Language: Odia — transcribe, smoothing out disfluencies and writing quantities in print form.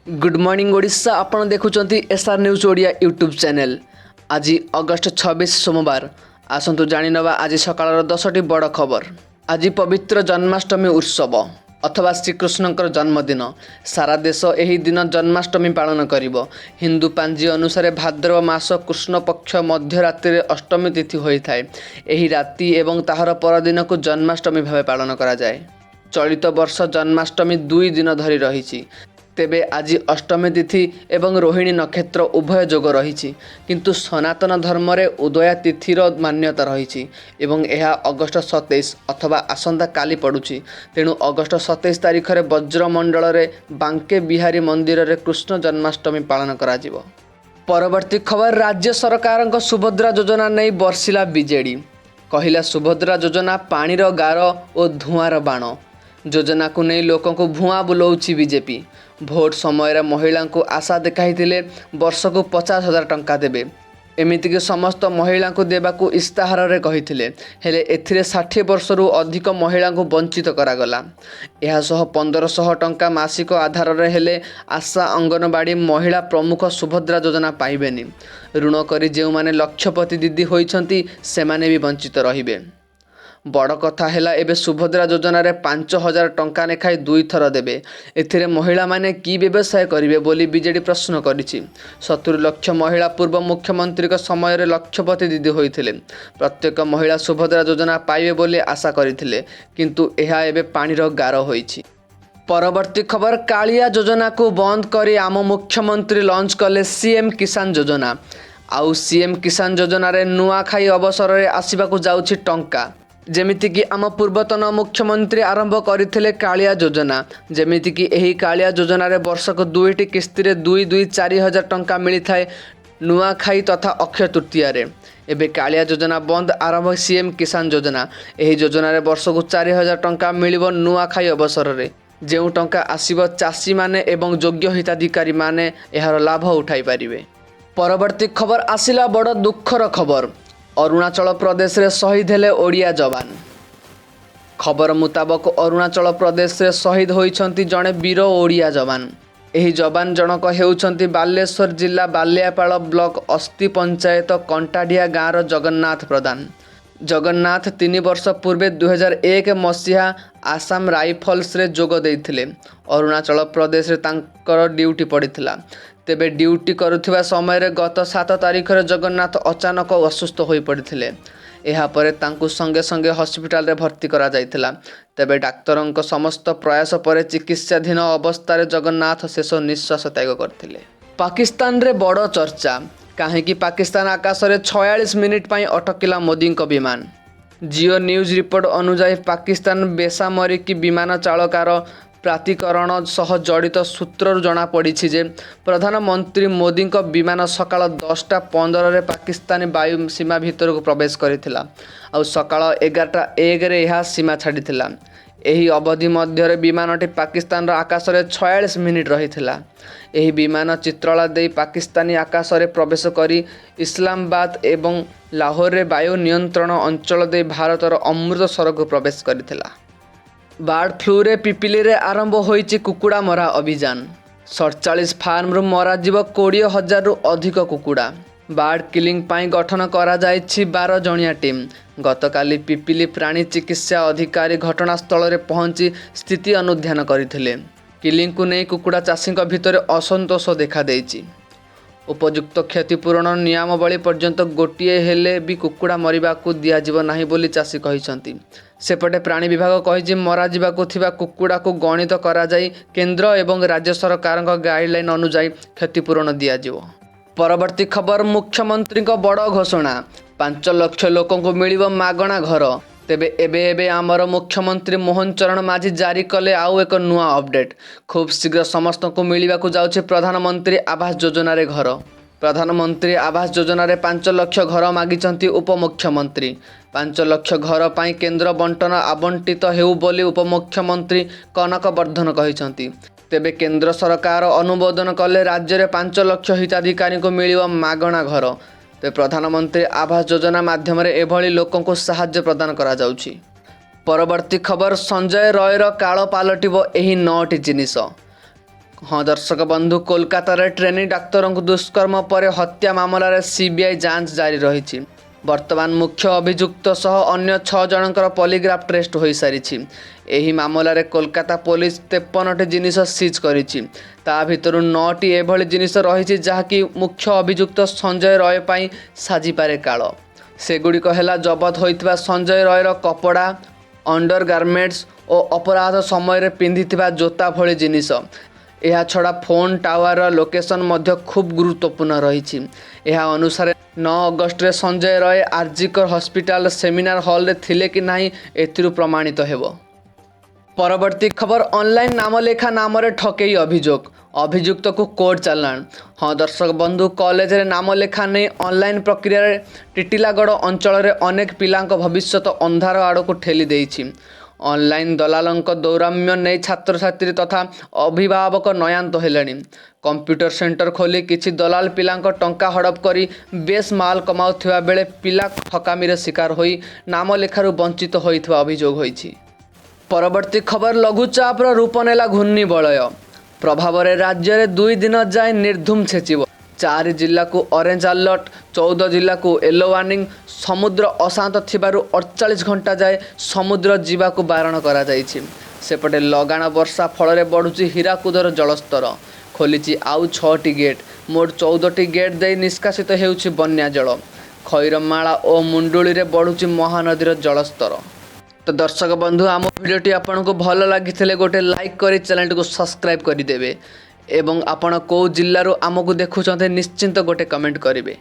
ଗୁଡ୍ ମର୍ଣ୍ଣିଂ ଓଡ଼ିଶା, ଆପଣ ଦେଖୁଛନ୍ତି SR news Odia YouTube channel. ଆଜି ଅଗଷ୍ଟ 26, ସୋମବାର। ଆସନ୍ତୁ ଜାଣିନେବା ଆଜି ସକାଳର 10ଟି ବଡ଼ ଖବର। ଆଜି ପବିତ୍ର ଜନ୍ମାଷ୍ଟମୀ ଉତ୍ସବ ଅଥବା ଶ୍ରୀକୃଷ୍ଣଙ୍କର ଜନ୍ମଦିନ। ସାରା ଦେଶ ଏହି ଦିନ ଜନ୍ମାଷ୍ଟମୀ ପାଳନ କରିବ। ହିନ୍ଦୁ ପାଞ୍ଜି ଅନୁସାରେ ଭାଦ୍ରବ ମାସ କୃଷ୍ଣପକ୍ଷ ମଧ୍ୟରାତ୍ରିରେ ଅଷ୍ଟମୀ ତିଥି ହୋଇଥାଏ। ଏହି ରାତି ଏବଂ ତାହାର ପରଦିନକୁ ଜନ୍ମାଷ୍ଟମୀ ଭାବେ ପାଳନ କରାଯାଏ। ଚଳିତ ବର୍ଷ ଜନ୍ମାଷ୍ଟମୀ 2 ଦିନ ଧରି ରହିଛି। ତେବେ ଆଜି ଅଷ୍ଟମୀ ତିଥି ଏବଂ ରୋହିଣୀ ନକ୍ଷତ୍ର ଉଭୟ ଯୋଗ ରହିଛି। କିନ୍ତୁ ସନାତନ ଧର୍ମରେ ଉଦୟା ତିଥିର ମାନ୍ୟତା ରହିଛି ଏବଂ ଏହା ଅଗଷ୍ଟ 27 ଅଥବା ଆସନ୍ତାକାଲି ପଡ଼ୁଛି। ତେଣୁ ଅଗଷ୍ଟ 27 ତାରିଖରେ ବ୍ରଜମଣ୍ଡଳରେ ବାଙ୍କେ ବିହାରୀ ମନ୍ଦିରରେ କୃଷ୍ଣ ଜନ୍ମାଷ୍ଟମୀ ପାଳନ କରାଯିବ। ପରବର୍ତ୍ତୀ ଖବର, ରାଜ୍ୟ ସରକାରଙ୍କ ସୁଭଦ୍ରା ଯୋଜନା ନେଇ ବର୍ଷିଲା ବିଜେଡି। କହିଲା, ସୁଭଦ୍ରା ଯୋଜନା ପାଣିର ଗାର ଓ ଧୂଆଁର ବାଣ। ଯୋଜନାକୁ ନେଇ ଲୋକଙ୍କୁ ଭୁଆଁ ବୁଲାଉଛି ବିଜେପି। ଭୋଟ ସମୟରେ ମହିଳାଙ୍କୁ ଆଶା ଦେଖାଇଥିଲେ, ବର୍ଷକୁ 50,000 ଟଙ୍କା ଦେବେ। ଏମିତିକି ସମସ୍ତ ମହିଳାଙ୍କୁ ଦେବାକୁ ଇସ୍ତାହାରରେ କହିଥିଲେ। ହେଲେ ଏଥିରେ 60 ବର୍ଷରୁ ଅଧିକ ମହିଳାଙ୍କୁ ବଞ୍ଚିତ କରାଗଲା। ଏହାସହ 1500 ଟଙ୍କା ମାସିକ ଆଧାରରେ ହେଲେ ଆଶା, ଅଙ୍ଗନବାଡ଼ି ମହିଳା ପ୍ରମୁଖ ସୁଭଦ୍ରା ଯୋଜନା ପାଇବେନି। ଋଣ କରି ଯେଉଁମାନେ ଲକ୍ଷପତି ଦିଦି ହୋଇଛନ୍ତି, ସେମାନେ ବି ବଞ୍ଚିତ ରହିବେ। ବଡ଼ କଥା ହେଲା, ଏବେ ସୁଭଦ୍ରା ଯୋଜନାରେ 5000 ଟଙ୍କା ଲେଖାଏଁ ଦୁଇଥର ଦେବେ। ଏଥିରେ ମହିଳାମାନେ କି ବ୍ୟବସାୟ କରିବେ ବୋଲି ବିଜେଡି ପ୍ରଶ୍ନ କରିଛି। 70 ଲକ୍ଷ ମହିଳା ପୂର୍ବ ମୁଖ୍ୟମନ୍ତ୍ରୀଙ୍କ ସମୟରେ ଲକ୍ଷପତି ଦିଦି ହୋଇଥିଲେ। ପ୍ରତ୍ୟେକ ମହିଳା ସୁଭଦ୍ରା ଯୋଜନା ପାଇବେ ବୋଲି ଆଶା କରିଥିଲେ। କିନ୍ତୁ ଏହା ଏବେ ପାଣିର ଗାର ହୋଇଛି। ପରବର୍ତ୍ତୀ ଖବର, କାଳିଆ ଯୋଜନାକୁ ବନ୍ଦ କରି ଆମ ମୁଖ୍ୟମନ୍ତ୍ରୀ ଲଞ୍ଚ କଲେ ସିଏମ୍ କିଷାନ ଯୋଜନା। ଆଉ ସିଏମ୍ କିଷାନ ଯୋଜନାରେ ନୂଆଖାଇ ଅବସରରେ ଆସିବାକୁ ଯାଉଛି ଟଙ୍କା। ଯେମିତିକି ଆମ ପୂର୍ବତନ ମୁଖ୍ୟମନ୍ତ୍ରୀ ଆରମ୍ଭ କରିଥିଲେ କାଳିଆ ଯୋଜନା। ଯେମିତିକି ଏହି କାଳିଆ ଯୋଜନାରେ ବର୍ଷକୁ ଦୁଇଟି କିସ୍ତିରେ ଦୁଇ ଦୁଇ 4000 ଟଙ୍କା ମିଳିଥାଏ ନୂଆଖାଇ ତଥା ଅକ୍ଷୟ ତୃତୀୟାରେ। ଏବେ କାଳିଆ ଯୋଜନା ବନ୍ଦ, ଆରମ୍ଭ ସିଏମ୍ କିଷାନ ଯୋଜନା। ଏହି ଯୋଜନାରେ ବର୍ଷକୁ 4000 ଟଙ୍କା ମିଳିବ ନୂଆଖାଇ ଅବସରରେ। ଯେଉଁ ଟଙ୍କା ଆସିବ, ଚାଷୀମାନେ ଏବଂ ଯୋଗ୍ୟ ହିତାଧିକାରୀମାନେ ଏହାର ଲାଭ ଉଠାଇ ପାରିବେ। ପରବର୍ତ୍ତୀ ଖବର ଆସିଲା, ବଡ଼ ଦୁଃଖର ଖବର। ଅରୁଣାଚଳ ପ୍ରଦେଶରେ ଶହୀଦ ହେଲେ ଓଡ଼ିଆ ଯବାନ। ଖବର ମୁତାବକ, ଅରୁଣାଚଳ ପ୍ରଦେଶରେ ଶହୀଦ ହୋଇଛନ୍ତି ଜଣେ ବୀର ଓଡ଼ିଆ ଯବାନ। ଏହି ଯବାନ ଜଣକ ହେଉଛନ୍ତି ବାଲେଶ୍ୱର ଜିଲ୍ଲା ବାଲିଆପାଳ ବ୍ଲକ ଅସ୍ତି ପଞ୍ଚାୟତ କଣ୍ଟାଡିଆ ଗାଁର ଜଗନ୍ନାଥ ପ୍ରଧାନ। ଜଗନ୍ନାଥ 3 ବର୍ଷ ପୂର୍ବେ 2001 ମସିହା ଆସାମ ରାଇଫଲ୍ସରେ ଯୋଗ ଦେଇଥିଲେ। ଅରୁଣାଚଳ ପ୍ରଦେଶରେ ତାଙ୍କର ଡ୍ୟୁଟି ପଡ଼ିଥିଲା। ତେବେ ଡ୍ୟୁଟି କରୁଥିବା ସମୟରେ ଗତ 7 ତାରିଖରେ ଜଗନ୍ନାଥ ଅଚାନକ ଅସୁସ୍ଥ ହୋଇପଡ଼ିଥିଲେ। ଏହାପରେ ତାଙ୍କୁ ସଙ୍ଗେ ସଙ୍ଗେ ହସ୍ପିଟାଲରେ ଭର୍ତ୍ତି କରାଯାଇଥିଲା। ତେବେ ଡାକ୍ତରଙ୍କ ସମସ୍ତ ପ୍ରୟାସ ପରେ ଚିକିତ୍ସାଧୀନ ଅବସ୍ଥାରେ ଜଗନ୍ନାଥ ଶେଷ ନିଶ୍ୱାସ ତ୍ୟାଗ କରିଥିଲେ। ପାକିସ୍ତାନରେ ବଡ଼ ଚର୍ଚ୍ଚା, କାହିଁକି ପାକିସ୍ତାନ ଆକାଶରେ 46 ମିନିଟ୍ ପାଇଁ ଅଟକିଲା ମୋଦିଙ୍କ ବିମାନ? ଜିଓ ନ୍ୟୁଜ୍ ରିପୋର୍ଟ ଅନୁଯାୟୀ, ପାକିସ୍ତାନ ବେସାମରିକ ବିମାନ ଚାଳକାର ପ୍ରାଧିକରଣ ସହ ଜଡ଼ିତ ସୂତ୍ରରୁ ଜଣାପଡ଼ିଛି ଯେ ପ୍ରଧାନମନ୍ତ୍ରୀ ମୋଦିଙ୍କ ବିମାନ ସକାଳ 10ଟା 15ରେ ପାକିସ୍ତାନୀ ବାୟୁ ସୀମା ଭିତରକୁ ପ୍ରବେଶ କରିଥିଲା। ଆଉ ସକାଳ 11ଟା 1ରେ ଏହା ସୀମା ଛାଡ଼ିଥିଲା। ଏହି ଅବଧି ମଧ୍ୟରେ ବିମାନଟି ପାକିସ୍ତାନର ଆକାଶରେ 46 ମିନିଟ୍ ରହିଥିଲା। ଏହି ବିମାନ ଚିତ୍ରଳା ଦେଇ ପାକିସ୍ତାନୀ ଆକାଶରେ ପ୍ରବେଶ କରି ଇସଲାମାବାଦ ଏବଂ ଲାହୋରରେ ବାୟୁ ନିୟନ୍ତ୍ରଣ ଅଞ୍ଚଳ ଦେଇ ଭାରତର ଅମୃତସରକୁ ପ୍ରବେଶ କରିଥିଲା। ବାର୍ଡ ଫ୍ଲୁରେ ପିପିଲିରେ ଆରମ୍ଭ ହୋଇଛି କୁକୁଡ଼ା ମରା ଅଭିଯାନ। 47 ଫାର୍ମରୁ ମରାଯିବ 20,000ରୁ ଅଧିକ କୁକୁଡ଼ା। ବାର୍ଡ କିଲିଂ ପାଇଁ ଗଠନ କରାଯାଇଛି 12 ଜଣିଆ ଟିମ୍। ଗତକାଲି ପିପିଲି ପ୍ରାଣୀ ଚିକିତ୍ସା ଅଧିକାରୀ ଘଟଣାସ୍ଥଳରେ ପହଞ୍ଚି ସ୍ଥିତି ଅନୁଧ୍ୟାନ କରିଥିଲେ। କିଲିଂକୁ ନେଇ କୁକୁଡ଼ା ଚାଷୀଙ୍କ ଭିତରେ ଅସନ୍ତୋଷ ଦେଖାଦେଇଛି। ଉପଯୁକ୍ତ କ୍ଷତିପୂରଣ ନିୟମାବଳୀ ପର୍ଯ୍ୟନ୍ତ ଗୋଟିଏ ହେଲେ ବି କୁକୁଡ଼ା ମରିବାକୁ ଦିଆଯିବ ନାହିଁ ବୋଲି ଚାଷୀ କହିଛନ୍ତି। ସେପଟେ ପ୍ରାଣୀ ବିଭାଗ କହିଛି, ମରାଯିବାକୁ ଥିବା କୁକୁଡ଼ାକୁ ଗଣିତ କରାଯାଇ କେନ୍ଦ୍ର ଏବଂ ରାଜ୍ୟ ସରକାରଙ୍କ ଗାଇଡଲାଇନ୍ ଅନୁଯାୟୀ କ୍ଷତିପୂରଣ ଦିଆଯିବ। ପରବର୍ତ୍ତୀ ଖବର, ମୁଖ୍ୟମନ୍ତ୍ରୀଙ୍କ ବଡ଼ ଘୋଷଣା, 5 ଲକ୍ଷ ଲୋକଙ୍କୁ ମିଳିବ ମାଗଣା ଘର। ତେବେ ଏବେ ଏବେ ଆମର ମୁଖ୍ୟମନ୍ତ୍ରୀ ମୋହନ ଚରଣ ମାଝୀ ଜାରି କଲେ ଆଉ ଏକ ନୂଆ ଅପଡେଟ୍। ଖୁବ୍ ଶୀଘ୍ର ସମସ୍ତଙ୍କୁ ମିଳିବାକୁ ଯାଉଛି ପ୍ରଧାନମନ୍ତ୍ରୀ ଆବାସ ଯୋଜନାରେ ଘର। ପ୍ରଧାନମନ୍ତ୍ରୀ ଆବାସ ଯୋଜନାରେ 5 ଲକ୍ଷ ଘର ମାଗିଛନ୍ତି ଉପମୁଖ୍ୟମନ୍ତ୍ରୀ। 5 ଲକ୍ଷ ଘର ପାଇଁ କେନ୍ଦ୍ର ବଣ୍ଟନ ଆବଣ୍ଟିତ ହେଉ ବୋଲି ଉପମୁଖ୍ୟମନ୍ତ୍ରୀ କନକ ବର୍ଦ୍ଧନ କହିଛନ୍ତି। ତେବେ କେନ୍ଦ୍ର ସରକାର ଅନୁମୋଦନ କଲେ ରାଜ୍ୟରେ 5 ଲକ୍ଷ ହିତାଧିକାରୀଙ୍କୁ ମିଳିବ ମାଗଣା ଘର। ତେବେ ପ୍ରଧାନମନ୍ତ୍ରୀ ଆବାସ ଯୋଜନା ମାଧ୍ୟମରେ ଏଭଳି ଲୋକଙ୍କୁ ସାହାଯ୍ୟ ପ୍ରଦାନ କରାଯାଉଛି। ପରବର୍ତ୍ତୀ ଖବର, ସଞ୍ଜୟ ରୟର କାଳ ପାଲଟିବ ଏହି ନଅଟି ଜିନିଷ। ହଁ ଦର୍ଶକ ବନ୍ଧୁ, କୋଲକାତାରେ ଟ୍ରେନି ଡାକ୍ତରଙ୍କୁ ଦୁଷ୍କର୍ମ ପରେ ହତ୍ୟା ମାମଲାରେ ସିବିଆଇ ଯାଞ୍ଚ ଜାରି ରହିଛି। ବର୍ତ୍ତମାନ ମୁଖ୍ୟ ଅଭିଯୁକ୍ତ ସହ ଅନ୍ୟ 6 ଜଣଙ୍କର ପଲିଗ୍ରାଫ ଟେଷ୍ଟ ହୋଇସାରିଛି। ଏହି ମାମଲାରେ କୋଲକାତା ପୋଲିସ 53ଟି ଜିନିଷ ସିଜ୍ କରିଛି। ତା ଭିତରୁ 9ଟି ଏଭଳି ଜିନିଷ ରହିଛି, ଯାହାକି ମୁଖ୍ୟ ଅଭିଯୁକ୍ତ ସଞ୍ଜୟ ରୟ ପାଇଁ ସାଜିପାରେ କାଳ। ସେଗୁଡ଼ିକ ହେଲା ଜବତ ହୋଇଥିବା ସଞ୍ଜୟ ରୟର କପଡ଼ା, ଅଣ୍ଡର ଗାର୍ମେଣ୍ଟସ୍ ଓ ଅପରାଧ ସମୟରେ ପିନ୍ଧିଥିବା ଜୋତା ଭଳି ଜିନିଷ। ଏହାଛଡ଼ା ଫୋନ୍ ଟାୱାରର ଲୋକେସନ୍ ମଧ୍ୟ ଖୁବ୍ ଗୁରୁତ୍ୱପୂର୍ଣ୍ଣ ରହିଛି। ଏହା ଅନୁସାରେ 9 ଅଗଷ୍ଟରେ ସଞ୍ଜୟ ରୟ ଆର୍ଜିକର ହସ୍ପିଟାଲ ସେମିନାର ହଲରେ ଥିଲେ କି ନାହିଁ, ଏଥିରୁ ପ୍ରମାଣିତ ହେବ। ପରବର୍ତ୍ତୀ ଖବର, ଅନଲାଇନ୍ ନାମଲେଖା ନାମରେ ଠକେଇ ଅଭିଯୋଗ, ଅଭିଯୁକ୍ତକୁ କୋର୍ଟ ଚାଲାଣ। ହଁ ଦର୍ଶକ ବନ୍ଧୁ, କଲେଜରେ ନାମଲେଖା ନେଇ ଅନଲାଇନ୍ ପ୍ରକ୍ରିୟାରେ ଟିଟିଲାଗଡ଼ ଅଞ୍ଚଳରେ ଅନେକ ପିଲାଙ୍କ ଭବିଷ୍ୟତ ଅନ୍ଧାର ଆଡ଼କୁ ଠେଲି ଦେଇଛି। ଅନଲାଇନ୍ ଦଲାଲଙ୍କ ଦୌରାତ୍ମ୍ୟ ନେଇ ଛାତ୍ରଛାତ୍ରୀ ତଥା ଅଭିଭାବକ ନୟାନ୍ତ ହେଲେଣି। କମ୍ପ୍ୟୁଟର ସେଣ୍ଟର ଖୋଲି କିଛି ଦଲାଲ ପିଲାଙ୍କ ଟଙ୍କା ହଡ଼ପ କରି ବେଶ୍ ମାଲ କମାଉଥିବା ବେଳେ ପିଲା ଠକାମିର ଶିକାର ହୋଇ ନାମଲେଖାରୁ ବଞ୍ଚିତ ହୋଇଥିବା ଅଭିଯୋଗ ହୋଇଛି। ପରବର୍ତ୍ତୀ ଖବର, ଲଘୁଚାପର ରୂପ ନେଲା ଘୂର୍ଣ୍ଣିବଳୟ। ପ୍ରଭାବରେ ରାଜ୍ୟରେ 2 ଦିନ ଯାଏ ନିର୍ଧୁମ ଛେଚିବ। ଚାରି ଜିଲ୍ଲାକୁ ଅରେଞ୍ଜ ଆଲର୍ଟ, 14 ଜିଲ୍ଲାକୁ ୟେଲୋ ୱାର୍ଣ୍ଣିଂ। ସମୁଦ୍ର ଅଶାନ୍ତ ଥିବାରୁ 48 ଘଣ୍ଟା ଯାଏ ସମୁଦ୍ର ଯିବାକୁ ବାରଣ କରାଯାଇଛି। ସେପଟେ ଲଗାଣ ବର୍ଷା ଫଳରେ ବଢ଼ୁଛି ହୀରାକୁଦର ଜଳସ୍ତର। ଖୋଲିଛି ଆଉ ଛଅଟି ଗେଟ୍। ମୋଟ 14ଟି ଗେଟ୍ ଦେଇ ନିଷ୍କାସିତ ହେଉଛି ବନ୍ୟା ଜଳ। ଖଇରମାଳ ଓ ମୁଣ୍ଡୁଳିରେ ବଢ଼ୁଛି ମହାନଦୀର ଜଳସ୍ତର। ତ ଦର୍ଶକ ବନ୍ଧୁ, ଆମ ଭିଡ଼ିଓଟି ଆପଣଙ୍କୁ ଭଲ ଲାଗିଥିଲେ ଗୋଟେ ଲାଇକ୍ କରି ଚ୍ୟାନେଲଟିକୁ ସବସ୍କ୍ରାଇବ୍ କରିଦେବେ ଏବଂ ଆପଣ କେଉଁ ଜିଲ୍ଲାରୁ ଆମକୁ ଦେଖୁଛନ୍ତି, ନିଶ୍ଚିନ୍ତ ଗୋଟେ କମେଣ୍ଟ କରିବେ।